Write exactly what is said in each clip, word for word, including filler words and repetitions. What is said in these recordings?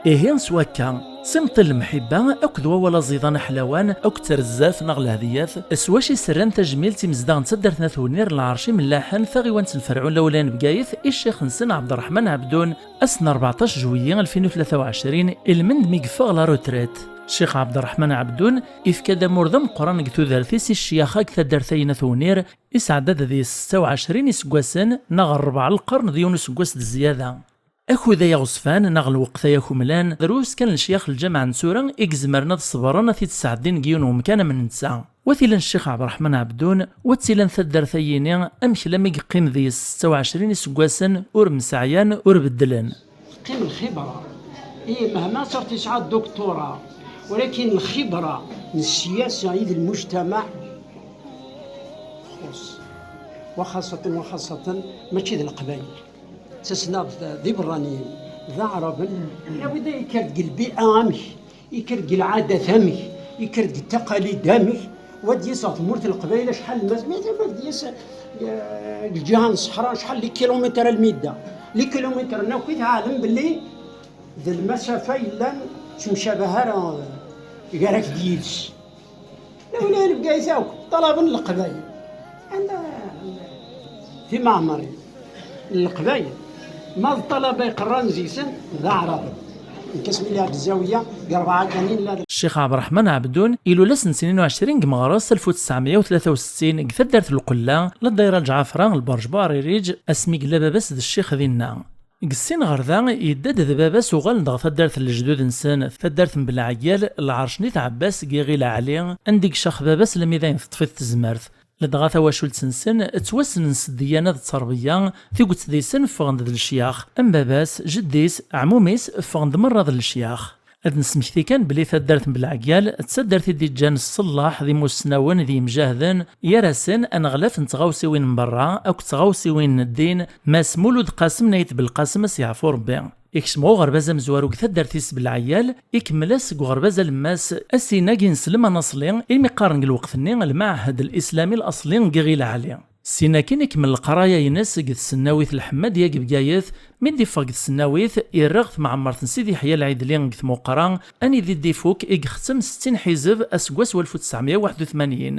Ihi s wakka, s imeṭṭi n lemḥibba akked wawal aẓidan aḥlawan akked trezzaf neɣ lehdiyat, s wacu i s-rran tajmilt imezdaɣ n taddart n At Wenir, lɛerc imellaḥen, taɣiwant n Ferɛun, lawlaya n Bgayet, i ccix-nsen Ɛebderreḥman Ɛebdun, ass n rbeɛṭac juillet alfin u tlata u ɛecrin, ilmend mi yeffeɣ la retraite. Ccix Ɛebderreḥman Ɛebdun ifka-d amur d ameqqran deg tudert-is i ccyaxa deg taddart-ayi n At Wenir, isɛedda-d deg-s setta u ɛecrin iseggasen, neɣ rebɛa lqern d yiwen useggas d zzyada. Akud-a aɣezfan, neɣ lweqt-a akemlan, drus kan n lecyax n lǧameɛ n tura i izemren ad ṣebren, ad t-id-sɛeddin deg yiwen wemkan am netta. Wa t-ilan Ccix Ɛebderreḥman Ɛebdun, wa t-ilan taddart-ayini, amek lami yeqqim deg-s setta u ɛecrin iseggasen, ur mseɛyan, ur beddlen. Teqqim lxibra. Ih, mehma صرت tesɛa الدكتوراه، ولكن الخبرة n السياسة i d المجتمع تخص، وخاصة، وخاصة ماشي d Leqbayel. Ttasen-aɣ-d d iberraniyen, d aɛraben. Nawi da yekker deg lbi'a amek, yekker deg lɛadat amek, yekker deg taqalid amek, wa d-yas ɣer tmurt n Leqbayel acḥal n mas, mi tama d-yas, eh, deg lǧiha n ṣṣeḥra, acḥal n likilumitr almi yedda. Likilumitr-nni akk i tɛelem belli d lmasafa yellan, ttemcabaha ara, eh, gar-ak d yid-s. Lawlaya n Bgayet akk ṭalaben Leqbayel. Anda, anda? Timeɛmarin n Leqbayel. Ma d ṭṭalaba iqerran zik-sen d aɛraben. Nekk asmi lliɣ deg Zawiya, deg rebɛa kanin la. Ccix Ɛebderreḥman Ɛebdun ilul ass n tnin u ɛecrin deg meɣres alef u tesɛemya u tlata u settin deg taddart n Lqella, la ddayra Lǧɛafra, lberǧ Buɛririǧ, asmi yella baba-s d ccix dinna. Deg sin ɣer da, yedda-d d baba-s, uɣalen-d ɣer taddart n lejdud-nsen, taddart n Belɛeyyal, lɛerc n At Ɛebbas deg Iɣil Ɛli, anda i yeccex baba-s almi d ayen teṭṭef-it tezmert. Ladɣa tawacult-nsen, ttwassnen s ddyana d tterbiya, tiget deg-sen ffɣen-d d lecyax, am baba-s, jeddi-s, ɛmum-is, ffɣen-d merra d lecyax. Ad nesmekti kan belli taddart n Belɛeyyal d taddart i d-iǧǧan ṣṣellaḥ d imussnawen d yimjahden, gar-asen aneɣlaf n tɣawsiwin n berra akked tɣawsiwin n ddin, Mass Mulud Qasem n Ayt Belqasem, ad s-yeɛfu Rebbi. Ikcem ɣer uɣerbaz amezwaru deg taddart-is Belɛeyyal, ikemmel-as deg uɣerbaz alemmas, asinag ineslem anaṣli, imi qqaren deg lweqt-nni Lmaɛhed Lislami Laṣli deg Iɣil Ɛli. Syin akkin ikemmel leqraya-ines deg tsennawit Lḥemmadiya deg Bgayet, mi d-iffeɣ deg tsennawit, irra ɣer tmeɛmert n Sidi Yeḥya Lɛidli deg Tmuqra, anida i d-ifuk, i ixettem settin ḥizeb aseggas n walef u tesɛemya u waḥed u tmanyin.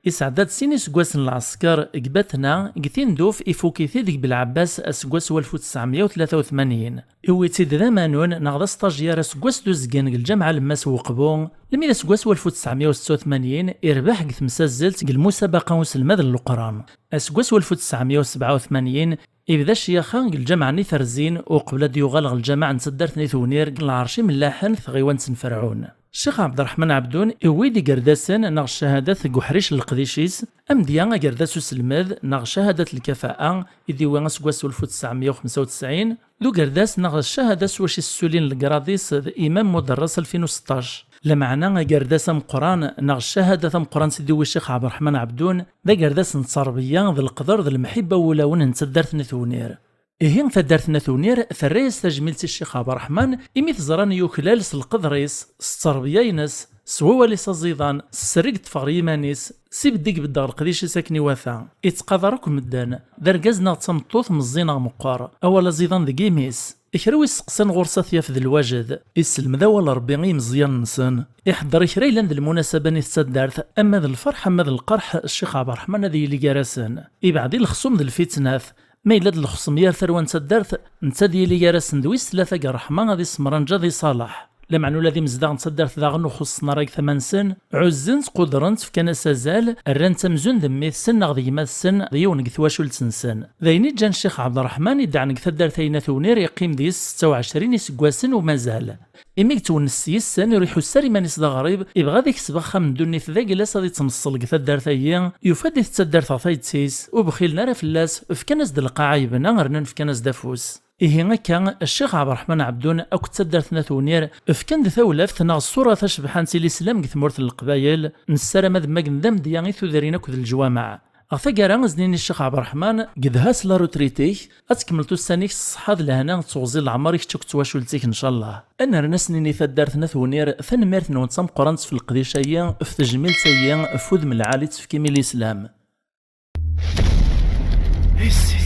Isɛedda-d sin iseggasen n lɛesker deg Batna, deg Tinduf ifuk-it-id deg Belɛebbas aseggas n walef u tesɛemya u tlata u tmanyin. Iwwi-tt-id d amanun neɣ d asṭajiyer aseggas d uzgen deg lǧameɛ alemmas n Uqbu, lmi d aseggas n walef u tesɛemya u setta u tmanyin irbeḥ deg temsazzelt deg lmusabaqa uselmad n Leqran. Aseggas n walef u tesɛemya u sebɛa u tmanyin ibda ccyaxa deg lǧameɛ n Iterzin, uqbel ad d-yuɣal ɣer lǧameɛ n taddart n Itwenir deg lɛerc imellaḥen, tɣiwant n Ferɛun. Ccix Ɛebderreḥman Ɛebdun iwwi-d igerdasen neɣ ccahadat deg uḥric n leqdic-is, amedya agerdas uselmed neɣ ccahadat lkafa'a i d-iwwi aseggas n walef u tesɛemya u xemsa u tesɛin, d ugerdas neɣ ccahada s wacu i s-ssulin legrad-is d imam muderres alfin u seṭṭac. Lameɛna agerdas ameqqran neɣ ccahada tameqqrant i d-iwwi Ccix Ɛebderreḥman Ɛebdun, d agerdas n tterbiya, d leqder, d lemḥibba n wulawen n taddart n At Wenir. Ihi taddart n At Wenir terra-yas tajmilt i Ccix Ɛebderreḥman, imi teẓra yuklal s leqder-is, s tterbiya-ines, s wawal-is aẓidan, s sser i yeṭṭef ɣer yiman-is, s ibeddi i ibedd ɣer leqdic-is akken iwata. Ittqadar akk medden. D argaz neɣ d tameṭṭut, meẓẓi neɣ meqqer. Awal aẓidan deg imi-s. Kra wi sseqsan ɣur-s ad t-yaf d lwajed. Isselmed awal n Ṛebbi i yimeẓyanen-nsen. Iḥedder kra yellan d lmunasaba-nni d taddart, ama d lferḥ ama d lqerḥ, Ccix Ɛebderreḥman ad yili gar-asen. Ibɛed i lexṣum d lfitnat. Ma yella-d lexṣem yar tarwa n taddart, netta ad yili gar-asen d wis tlata deg ṛṛeḥma, ad isemranǧa, ad iṣaleḥ. Lameɛna ula d imezdaɣ n taddart daɣen ur xuṣṣen ara deg tama-nsen, ɛuzzen-tt, qudren-tt, fkan-as azal, rran-tt amzun d mmi-tsen neɣ d gma-tsen, d yiwen deg twacult-nsen. D ayen i ǧǧan Ccix Ɛebderreḥman idɛen deg taddart-ayi n At Wnir, yeqqim deg-s setta u ɛecrin iseggasen u mazal. Imi yettwennes s yis-sen, ur iḥuss ara iman-is d aɣrib, ibɣa ad ikseb axxam n ddunit d aglas ad ittneṣṣel deg taddart-ayi, yufa-d i tettaddart ɣef tayet-is, ur bxilen ara fell-as, fkan-as-d lqaɛa yebna, rnan fkan-as-d afus. Ihi akka, Ccix Ɛebderreḥman Ɛebdun akked taddart n At Wnir fkan-d tawlaft neɣ ṣṣura tacebḥant i lislam deg tmurt n Leqbayel, nessaram ad mmagen d amedya i tudrin akked leǧwameɛ. Ɣer taggara, azen-ini Ccix Ɛebderreḥman, gedha s la retraite-ik, ad tkemmleḍ ussan-ik s ṣṣeḥḥa d lehna d teɣzi n leɛmer i kečč akked twacult-ik, ncallah. Ad nernu ad s-nini i taddart n At Wnir, tanemmirt-nwen d tameqqrant f leqdic-ayi, f tejmilt-ayi, f wudem lɛali i d-tefkim i lislam. Et si